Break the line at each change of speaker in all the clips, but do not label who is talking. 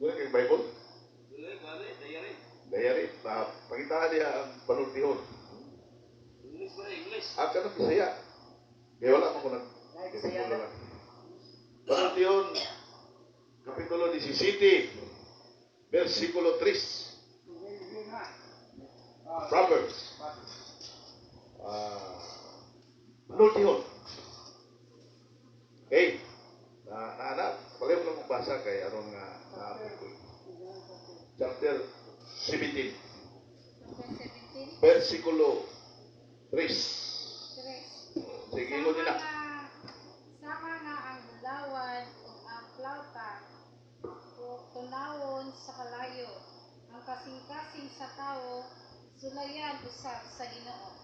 Wala kay Bible? Diary. Pakita niya ang panultihon.
English ba? English.
Ah, kanang Bisaya. Kaya wala man ko nag. Panultihon, Kapitulo 17, versikulo 3. Proverbs. Panultihon. Okay. Na, na, na, pareho lang magbasa kay aron nga naabot ko. Chapter 17,
Chapter 17,
versikulo 3.
3.
Sige, ingon nila.
Sama nga ang bulawan ug ang plata tunawon sa kalayo. Ang kasing-kasing sa tawo sulayan usab sa Ginoo.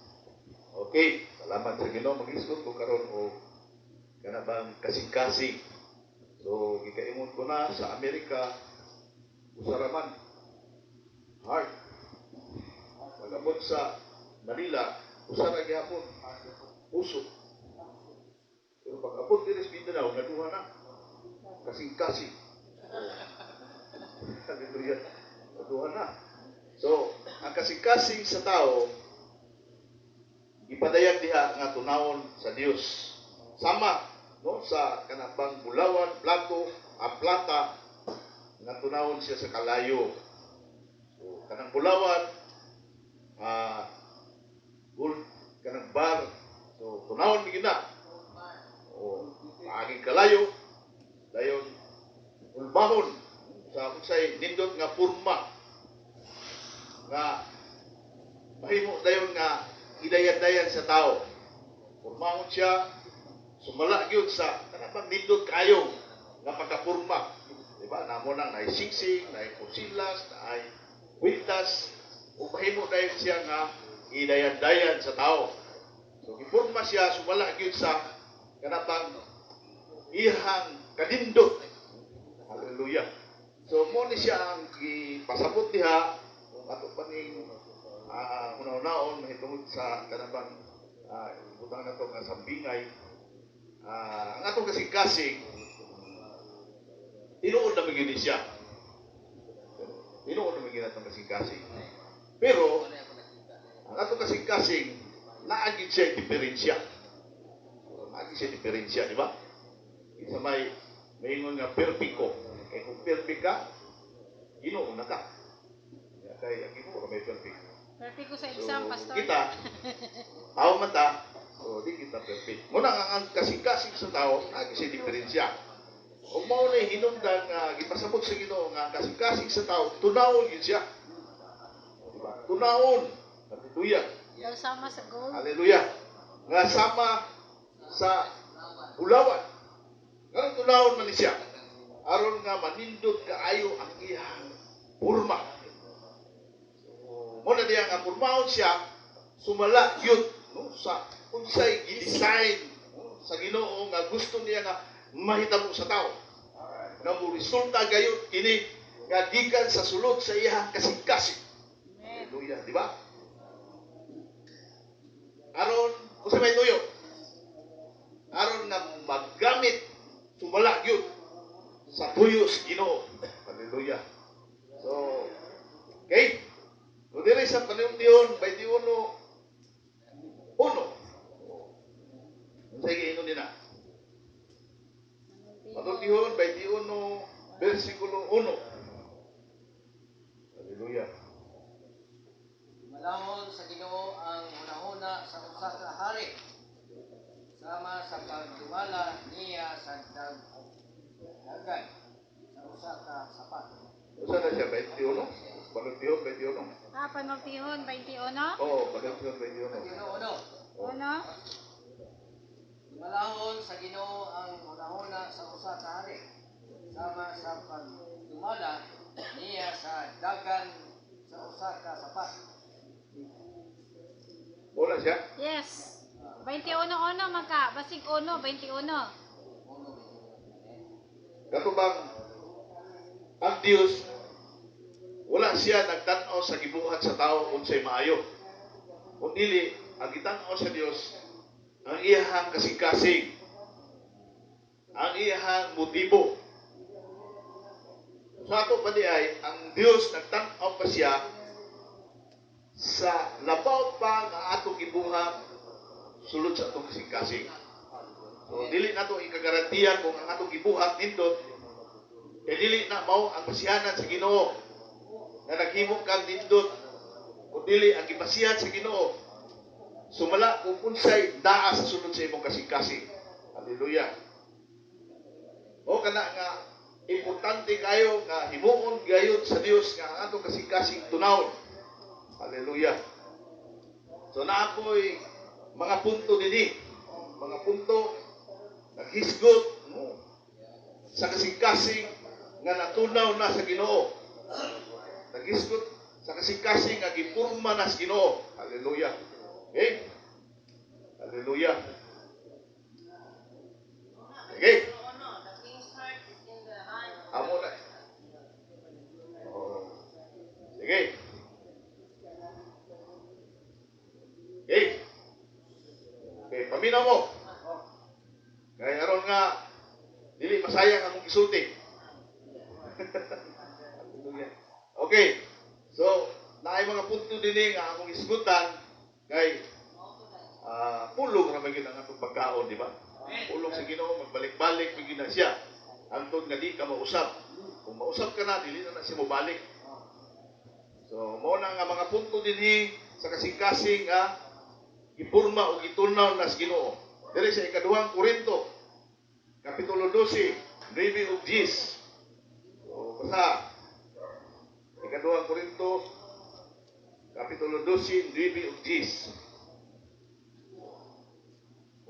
Okay, salamat sa Ginoo. Mag-isgot ko karon og kana bang kasing-kasing. So, gikaingon ko na sa Amerika, usa ra man heart. Pag-abot sa Manila, usa ra gihapon puso. Pero pag abot diri sa Mindanao, naduha na. Kasing-kasing. Hallelujah. Naduha na. So, ang kasing-kasing sa tao, ipadayag diha nga tunawon sa Dios. Sama no sa kanabang bulawan, plato, ang plata nga tunawon siya sa kalayo. So, kanang bulawan, gold, kanang bar, so tunawon mi na. O paaging kalayo, dayon ulbahon sa unsay nindot nga porma nga mahimo dayon nga idayan-dayan sa tao. Pormahon siya, sumala gyud sa kanang nindot kayo nga pagkapurma. Di ba? Namo nang naay singsing, naay kusilas, naay kwintas, ug mahimo dayon siya nga idayan-dayan sa tao. So gipurma siya sumala gyud sa kanapang iyang kanindot. Hallelujah. So mo ni siya ang gipasabot diha kung ato pa ning una-unaon mahitungod sa kanabang butang nato nga sambingay, ang atong kasing-kasing tinuod na gyud ni siya. Tinuod na gyud atong kasing-kasing. Pero ang atong kasing-kasing naa gyud siya diferensya. Naa gyud siya diferensya, di ba? Isa may maingon nga perfecto. Kay kung perfect ka, Ginoo na ka. Ya, kay ang Ginoo ra may perfect.
Perfect ko sa exam,
So,
Pastor.
kita, tao man ta, so di kita perfect. Muna nga ang kasing-kasing sa tao, naa gyud siya diferensya. Ug mao na hinungdan nga gipasabot sa Ginoo nga ang kasing-kasing sa tao, tunawon gyud siya. Diba? Tunawon. Hallelujah.
Daw sama sa gold.
Hallelujah. Nga sama sa bulawan. Nganong tunawon man ni siya? Aron nga manindot kaayo ang iyang porma. So, mo na diya nga pormahon siya, sumala gyud no sa unsay gi-design, no, sa Ginoo nga gusto niya nga mahitabo sa tao. Nga mo resulta gayud kini nga gikan sa sulod sa iyang kasing-kasing.
Amen.
Hallelujah, di ba? Aron, kung sa may tuyo, aron nga maggamit sumala gyud sa tuyo sa Ginoo. Hallelujah. So, okay. So, diri sa Panultihon, 21:1. Unsay giingon nila? Panultihon, 21, versikulo 1. Hallelujah.
Dumalahon sa Ginoo ang hunahuna sa usa ka hari sama sa pagdumala niya sa dagan sa usa ka sapat.
Usa na siya, 21? Panultihon, 21.
Ah, Panultihon, 21?
Oo, Panultihon, 21.
21:1.
Uno?
Dumalahon sa Ginoo ang hunahuna sa usa ka hari sama sa pagdumala niya sa dagan sa usa ka sapat.
Wala siya?
Yes. 21-1 man ka. Basig 1, 21.
Kato bang ang Dios wala siya nagtan-aw sa gibuhat sa tao unsay maayo. Kung dili, ang gitan-aw sa Dios ang iyahang kasing-kasing, ang iyahang motibo. Sa ato pa diay, ang Dios nagtan-aw pa siya sa labaw pa nga atong gibuhat sulod sa atong kasing-kasing. So dili nato ikagarantiya kung ang atong gibuhat nindot, kay dili na mao ang basihanan sa Ginoo nga naghimo kang nindot, kung dili ang gibasihan sa Ginoo sumala kung unsay naa sa sulod sa imong kasing-kasing. Hallelujah. O kana nga importante kayo nga himuon gayud sa Dios nga ang atong kasing-kasing tunawon. Hallelujah. So naa ko'y mga punto dinhi. Mga punto naghisgot, no, sa kasing-kasing nga natunaw na sa Ginoo. Naghisgot sa kasing-kasing nga gipurma na sa Ginoo. Hallelujah. Okay? Hallelujah. Okay.
Ano, the king's heart is in the hand.
Amo na. Oh. Sige. Okay. Okay, paminaw mo. Kaya aron nga dili masayang akong gisulti. Hallelujah. Okay. So, naay mga punto dinhi nga akong isgutan kay pulong ra man gyud ang atong pagkaon, di ba? Pulong sa Ginoo, magbalik-balik gyud na siya. Hangtod nga di ka mausap. Kung mausap ka na, dili na na siya mobalik. So, mao na nga mga punto dinhi sa kasing-kasing nga gipurma o gitunaw na sa Ginoo. Diri sa ikaduhang Korinto, Kapitulo 12, 9 ug 10. So, basta Ikaduhang Korinto, Kapitulo 12, 9 ug 10.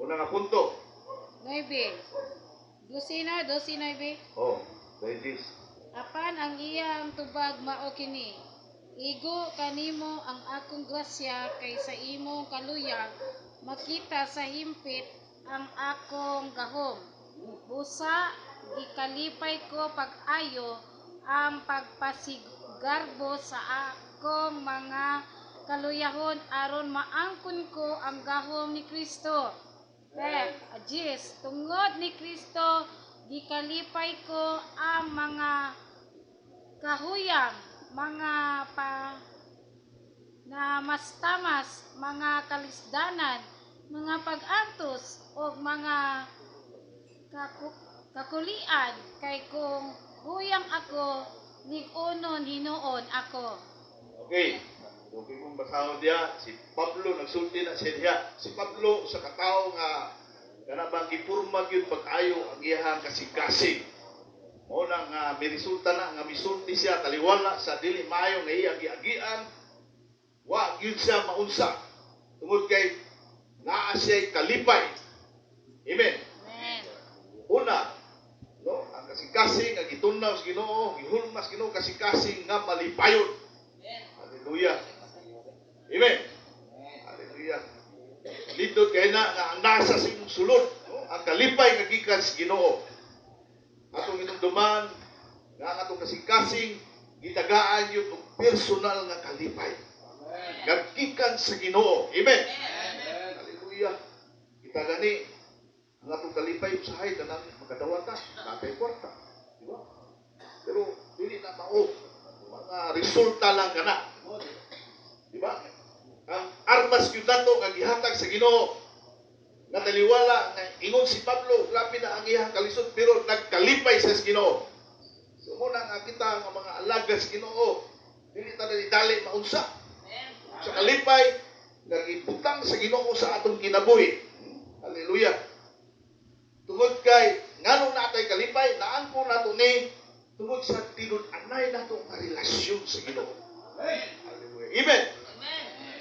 Una nga punto.
9. Dosina, 12, 9.
Oh, 9, 10.
Apan ang iyang tubag mao kini: "Igo kanimo ang akong grasya, kay sa imong kaluya makita sa himpit ang akong gahom. Busa gikalipay ko pag-ayo ang pagpasigarbo sa akong mga kaluyahon aron maangkon ko ang gahom ni Kristo." 10, tungod ni Kristo gikalipay ko ang mga kahuyang, mga pa namastamas, mga kalisdanan, mga pag-antos o mga kakulian, kay kung huyang ako, lig-onon hinuon ako.
Okay. Okay, kung basahon diya, si Pablo nagsulti na siya diha. Si Pablo sa katawo nga kana bang gipurma gyud pag-ayo ang iyahang kasing-kasing. Mao na nga may resulta na nga misulti siya taliwala sa dili maayo nga iya giagian, wa gyud siya maunsa tungod kay naa siya kalipay. Amen.
Amen.
Una, no, ang kasing-kasing nga gitunaw sa Ginoo, gihulmas Ginoo, kasing-kasing nga malipayon. Hallelujah. Amen. Hallelujah. Lindot kay na nga ang nasa sa imong sulod, no, ang kalipay nga gikan sa Ginoo. Atong inumduman nga ang atong kasing-kasing gitagaan yun og personal nga kalipay nga gikan sa Ginoo. Amen. Hallelujah. Kita gani ang atong kalipay usahay kanang makadawata, natay kwarta, di ba? Pero dili na mao, mga resulta lang kana. Di ba? Ang armas gyud nato nga gihatag sa Ginoo nga taliwala nga ingon si Pablo, grabe na ang iyang kalisod pero nagkalipay sa Ginoo. So mo na nga kita nga mga alagad sa Ginoo, dili ta dali maunsa. Sa kalipay nga gibutang sa Ginoo sa atong kinabuhi. Hallelujah. Tungod kay nganong natay kalipay, naangko nato ni tungod sa tinud-anay nato nga relasyon sa Ginoo. Hallelujah. Amen.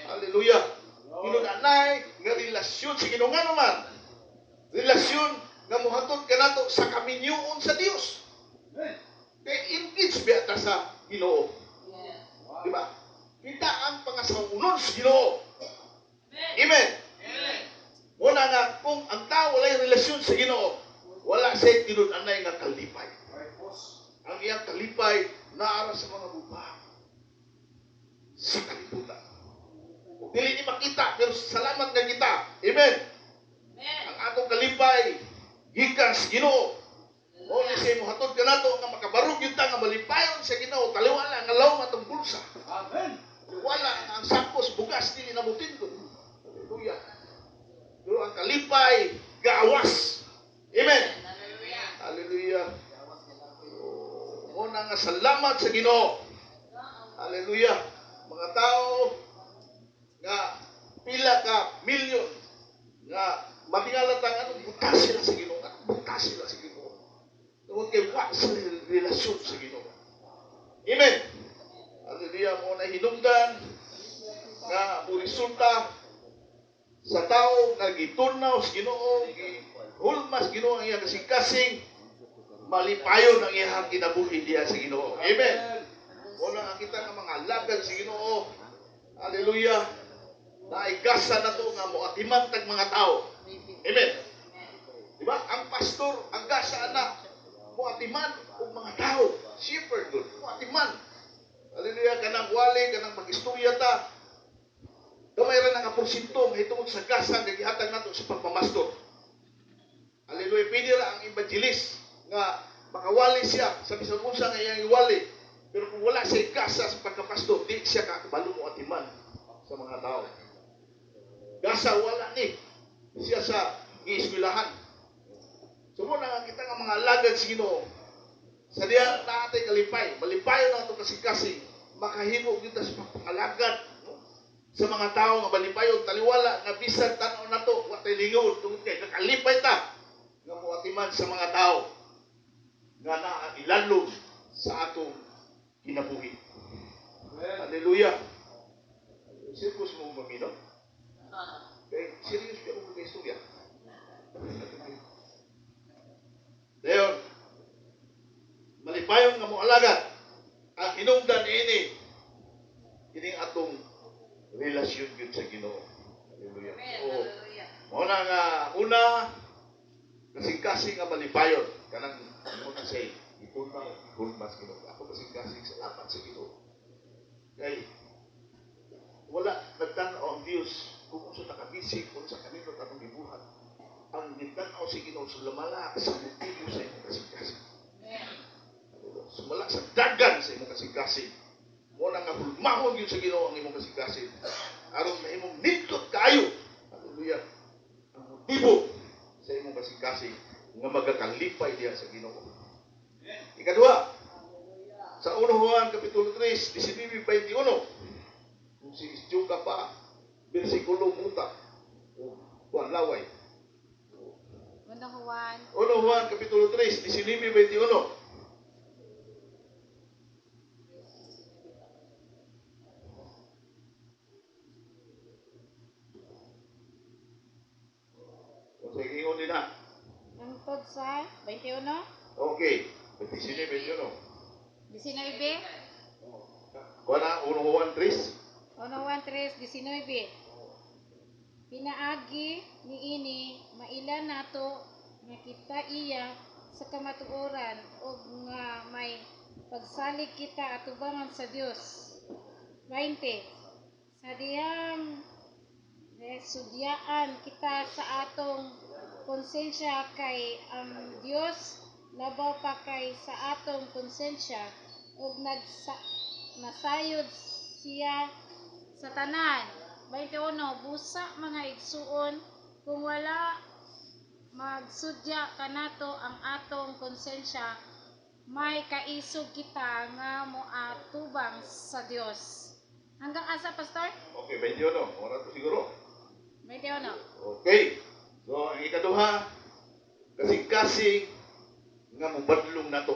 Hallelujah. Tinud-anay nga relasyon sa Ginoo, ngano man? Relasyon nga mohatod kanato sa kaminyoon sa Dios. Kay engage biya ta sa Ginoo. Di ba? Kita ang pangasawunon sa Ginoo. Amen. Muna nga kung ang tao walay relasyon sa Ginoo, wala siya tinud-anay nga kalipay. Ang iyang kalipay naara sa mga bubang sa kalibutan. Ug dili ni makita, pero salamat nga kita. Amen. Ang atong kalipay gikan sa Ginoo. Mao ni siya mohatod kanato nga makabarog gyud ta nga malipayon. na nga salamat sa Ginoo. Hallelujah. Mga tao nga pila ka milyon nga matingala tang anong butas sila sa Ginoo, anong butas sila sa Ginoo. Tungod kay wa sila relasyon sa Ginoo. Amen. Hallelujah, mo na hinungdan nga mo resulta sa tao nga gitunaw sa Ginoo, gihulmas Ginoo ang iyang kasing-kasing, malipayon ang iyang kinabuhi diha sa Ginoo. Amen. Wala nga kita nga mga alagad sa Ginoo. Hallelujah. Naigasa na to nga moatiman tag mga tao. Amen. Di ba? Ang pastor, ang gasa na moatiman og mga tao. Shepherd good. Moatiman. Hallelujah. Kanang wali, kanang mag-istorya ta. Gamay ra na nga porsyento mahitungod sa gasa nga gihatag nato sa pagpamastor. Hallelujah. Pwede ra ang evangelist nga makawali siya sa bisan unsa nga iyang iwali. Pero kung wala siya gasa sa pagkapastor, di siya kakabalo mo atiman sa mga tao. Gasa wala ni siya sa gieskwelahan. So mo na kita nga mga alagad sa Ginoo. Sa diha naatay kalipay, malipayon na atong kasing-kasing, makahimo gyud ta sa pagpangalagad, no? Sa mga tao nga malipayon, taliwala nga bisan tan-aw nato wa tay lingaw tungod kay nakalipay ta nga moatiman sa mga tao nga naa ilalom sa atong kinabuhi. Hallelujah. Serious mo mamino? Kay serious ka mo kay istorya. Dayon, malipayon nga mo alagad ang hinungdan ini kining atong relasyon gyud sa Ginoo. Hallelujah.
Amen.
So,
Hallelujah.
mao na nga una, kasing-kasing nga malipayon kanang mo na say itunaw hulmas Ginoo. Ako kasing-kasing salamat sa Ginoo. Kay wala nagtan-aw ang Dios kung unsa ta kabisi, kung unsa kanino ta atong gibuhat. Ang nagtan-aw sa Ginoo sumala sa motibo sa imong kasing-kasing.
Amen.
Sumala sa dagan sa imong kasing-kasing. Mo na nga hulmahon gyud sa Ginoo ang imong kasing-kasing. Aron mahimong nindot kaayo. Hallelujah. Ang motibo sa imong kasing-kasing nga magakalipay diha sa Ginoo. Ikaduha, sa 1 Juan Kapitulo 3, 19-21, kung si Juga pa, bersikulo muta, o Juan Laway.
1 Juan.
1 Juan Kapitulo 3, 19-21. Kung sa ingon din na.
Hangtod sa 21?
Okay. 19-21.
19?
Kuha na, 1 Juan 3.
1 Juan 3, 19. Pinaagi niini maila nato nga kita iya sa kamatuoran ug nga may pagsalig kita atubangan sa Dios. 20. Sa dihang sudyaan kita sa atong konsensya kay ang Dios labaw pa kay sa atong konsensya ug nasayod siya sa tanan. 21. Busa mga igsuon, kung wala magsudya kanato ang atong konsensya, may kaisog kita nga moatubang sa Dios. Hanggang asa, Pastor?
Okay, 21. Ora to siguro.
21.
Okay. So, ang ikaduha, kasing-kasing nga mobadlong nato.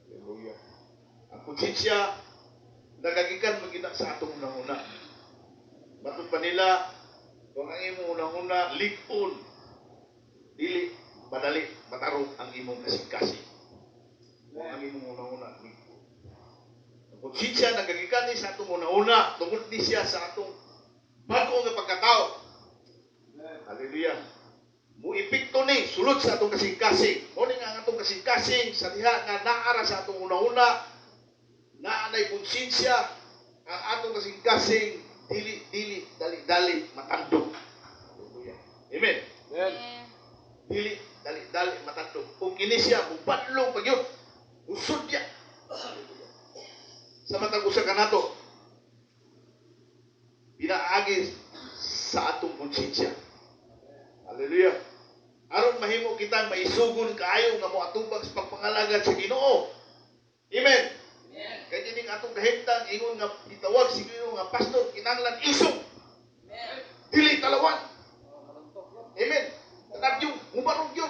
Hallelujah. Ang konsensya, nagagikan magina sa atong unang-una. Matod pa nila, kung ang imong unang-una, lig-on, dili, madali, matarong ang imong kasing-kasing. Kung ang imong unang-una, lig-on. Ang konsensya, nagagikan ni sa atong unang-una, tungod ni siya sa atong bago nga pagkatao. Hallelujah. Muepekto ni sulod sa atong kasing-kasing. Mo ni nga ang atong kasing-kasing sa diha nga naara sa atong una-una, naa nay konsensya ang atong kasing-kasing dili dili dali dali matandog. Hallelujah. Amen.
Amen.
Dili dali dali matandog. Kung kini siya mubadlong pagyud, usudya. Sa matag usa kanato, pinaagi sa atong konsensya. Hallelujah. Aron mahimo kita maisugon kaayo nga moatubang sa pagpangalagad sa Ginoo. Amen. Kay kining atong kahimtang ingon nga gitawag si Ginoo nga pastor kinahanglan isog. Dili talawan. Amen. Tanan yung mubarog yun.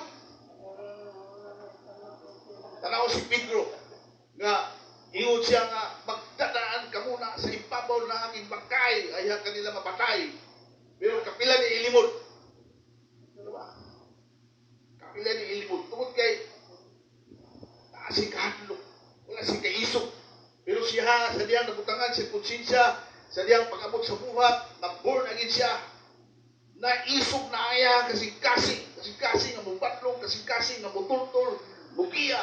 Tanaw si Pedro nga ingon siya nga magdadaan ka muna sa ibabaw na aking bangkay ay kanila mapatay. Pero kapila ni ilimod. Diba? Kapila ni ilimod. Tungod kay naa si kahadlok. Wala si kaisog. Pero siya sa diyang nabutangan sa konsensya, sa diyang pag-abot sa buhat, na-born again siya. Naisog na aya kasing-kasing, kasing-kasing nga mubatlong, kasing-kasing nga mutultol, mugiya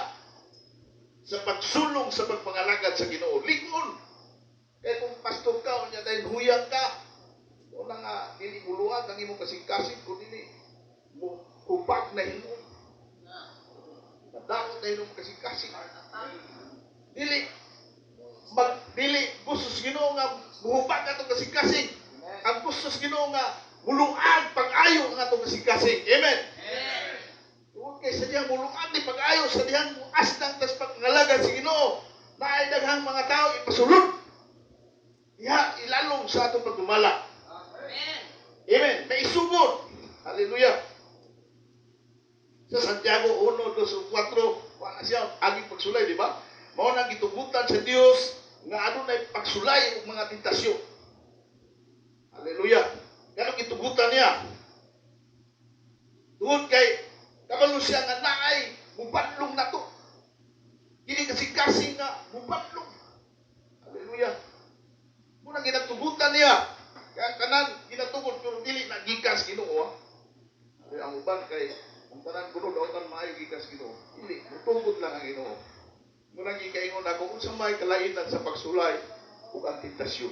sa pagsulong sa pagpangalagad sa Ginoo. Ligon. Kaya kung pastor ka, unya dahil huyang ka, wala nga dili muluag ang imong kasing-kasing kung dili mo hubag na hinuon. Nadaot na hinuon kasing-kasing. Dili mag dili gusto sa Ginoo nga muhubag atong kasing-kasing. Ang gusto sa Ginoo nga muluag pag-ayo ang atong kasing-kasing. Amen. Tungod kay sa diyang muluag ni pag-ayo sa diyang muasnang tas pagngalagan sa Ginoo, naay daghang mga tao ipasulod. Diha ilalong sa atong pagdumala.
Amen.
Amen. May isugod. Hallelujah. Sa Santiago 1, 2, 4, wala siya aging pagsulay, di ba? Mao nang gitugutan sa Dios nga adunay pagsulay ug mga tentasyon. Hallelujah. Ganong gitugutan niya. Tungod kay kabalo siya nga naay mubadlong nato. Dili kasing-kasing nga mubadlong. Hallelujah. Muna ginatugutan niya. Kaya ang tanan ginatugod pero dili na gikas Ginoo. Ha? Ang uban kay ang tanan kuno daw tan maayo gikas Ginoo. Dili, mutugod lang ang Ginoo. Muna gikaingon ako unsa may kalainan sa pagsulay ug ang tentasyon.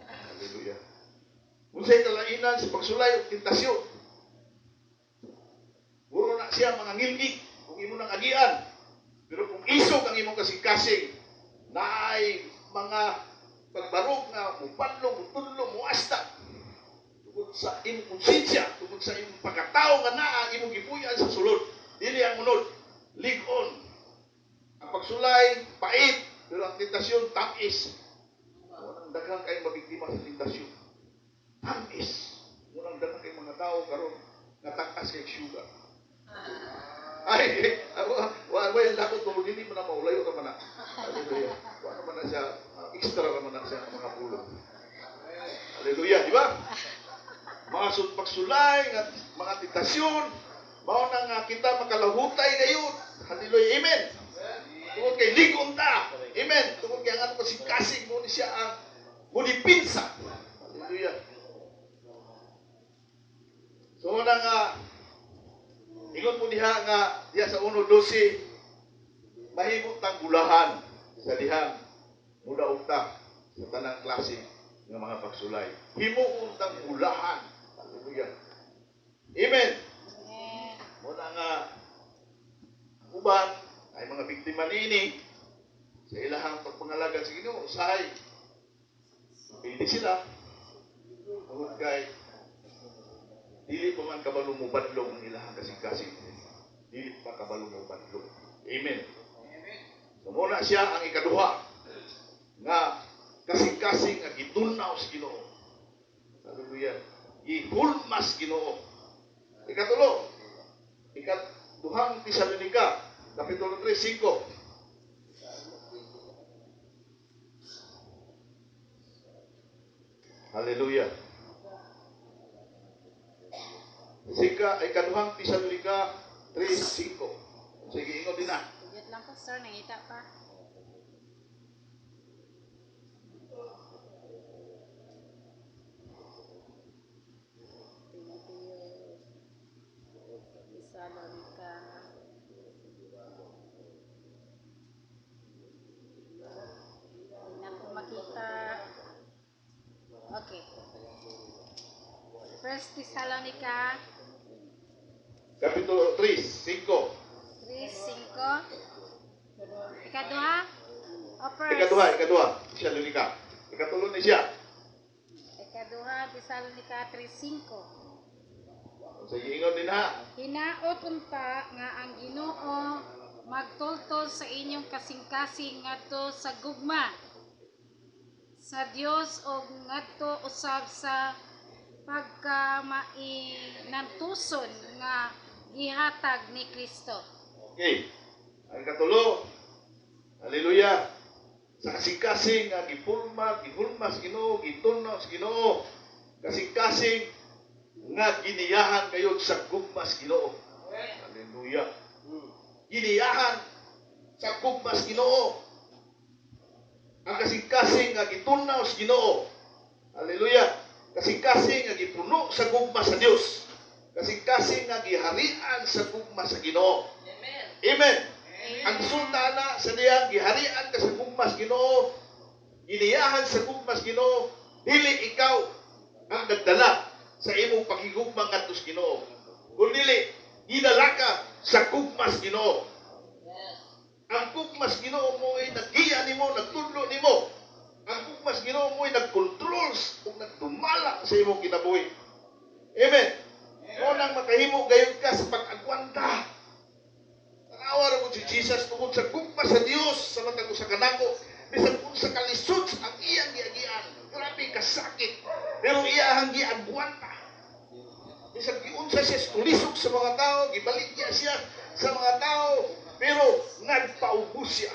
Hallelujah. Unsay kalainan sa pagsulay ug tentasyon? Muro na siya mga ngilngig kung imo nang agian. Pero kung isog ang imong kasing-kasing, naay mga pagbarog nga mupadlong, mutudlo, muasta tungod sa imong konsensya, tungod sa imong pagkatao nga naa ang imong gipuy-an sa sulod. Dili ang unod, lig-on. Ang pagsulay, pait, pero ang tentasyon, tamis. Walang daghang kayong mabiktima sa tentasyon. Tamis. Walang daghang kayong mga tao karon nga takas kay sugar. Ay, wa wa yung lakot tungod dili man na maulayo ra man na. Hallelujah. Wa naman na siya, extra naman na siya ng mga pulong. Hallelujah, di ba? Mga pagsulay, mga tentasyon, mao na nga kita makalahutay ngayon. Hallelujah, amen. Tungod kay ligon ta. Amen. Tungod kay ang ato kasing-kasing mo ni siya ang munipinsa. Hallelujah. So na nga ingon po diha nga diha sa 1:12 mahimo tang gulahan sa dihang mudaog ta sa tanang klase ng mga pagsulay. Himuon tang gulahan. Hallelujah. Amen.
Amen.
Muna nga ang uban ay mga biktima niini sa ilahang pagpangalagan sa Ginoo usahay pili sila tungod kay dili pa man kabalo mo badlong ang ilahang kasing-kasing. Dili pa kabalo mo badlong. Amen. So muna siya ang ikaduha nga kasing-kasing nga gitunaw sa Ginoo. Hallelujah. Gihulmas Ginoo. Ikatulo, ikaduhang Tesalonika, Kapitulo 3:5. Hallelujah. Sika, ikaduhang Tesalonika 3:5. Sige, ingon din na.
Wait lang, Pastor, nangita pa. Timoteo, Tesalonica. Hindi na po makita. Okay. First Thessalonica
Kapitulo 3:5.
3:5. Ikaduha? O first?
Ikaduha. Thessalonica. Ikatulo ni siya.
Ikaduha, Thessalonica 3:5.
Sige, ingon din ha.
Hinaot unta nga ang Ginoo mag pagtultol sa inyong kasing-kasing ngadto sa gugma sa Dios ug ngadto usab sa pagkamainantuson nga gihatag ni Kristo.
Okay. Ang katulo, hallelujah, sa kasing-kasing nga gipulma, gihulma sa Ginoo, gitunaw sa Ginoo, kasing-kasing nga giniyahan kayo sa gugma sa Ginoo. Hallelujah. Giniyahan sa gugma sa Ginoo. Ang kasing-kasing nga gitunaw sa Ginoo. Hallelujah. Kasing-kasing nga gipuno sa gugma sa Dios. Kasing-kasing nga giharian sa gugma sa Ginoo.
Amen.
Amen. Ang resulta na sa diyang giharian ka sa gugma sa Ginoo, giniyahan sa gugma sa Ginoo, dili ikaw ang nagdala sa imong paghigugma ngadto sa Ginoo. Kun dili, gidala ka sa gugma sa Ginoo. Ang gugma sa Ginoo mo ay naggiya nimo, nagtudlo nimo. Ang gugma sa Ginoo mo ay nagkontrol ug nagdumala sa imong kinabuhi. Amen. Mo nang makahimo gayud ka sa pag-agwanta. Tanawa ra si Jesus tungod sa gugma sa Dios sa matag usa kanako, bisan unsa kalisod ang iyang giagian. Grabe kasakit, pero iyang giagwanta. Bisan giunsa siya tulisok sa mga tao, gibaligya siya sa mga tao, pero nagpaubos siya.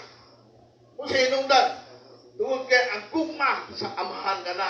Unsa hinungdan? Tungod kay ang gugma sa Amahan nga naa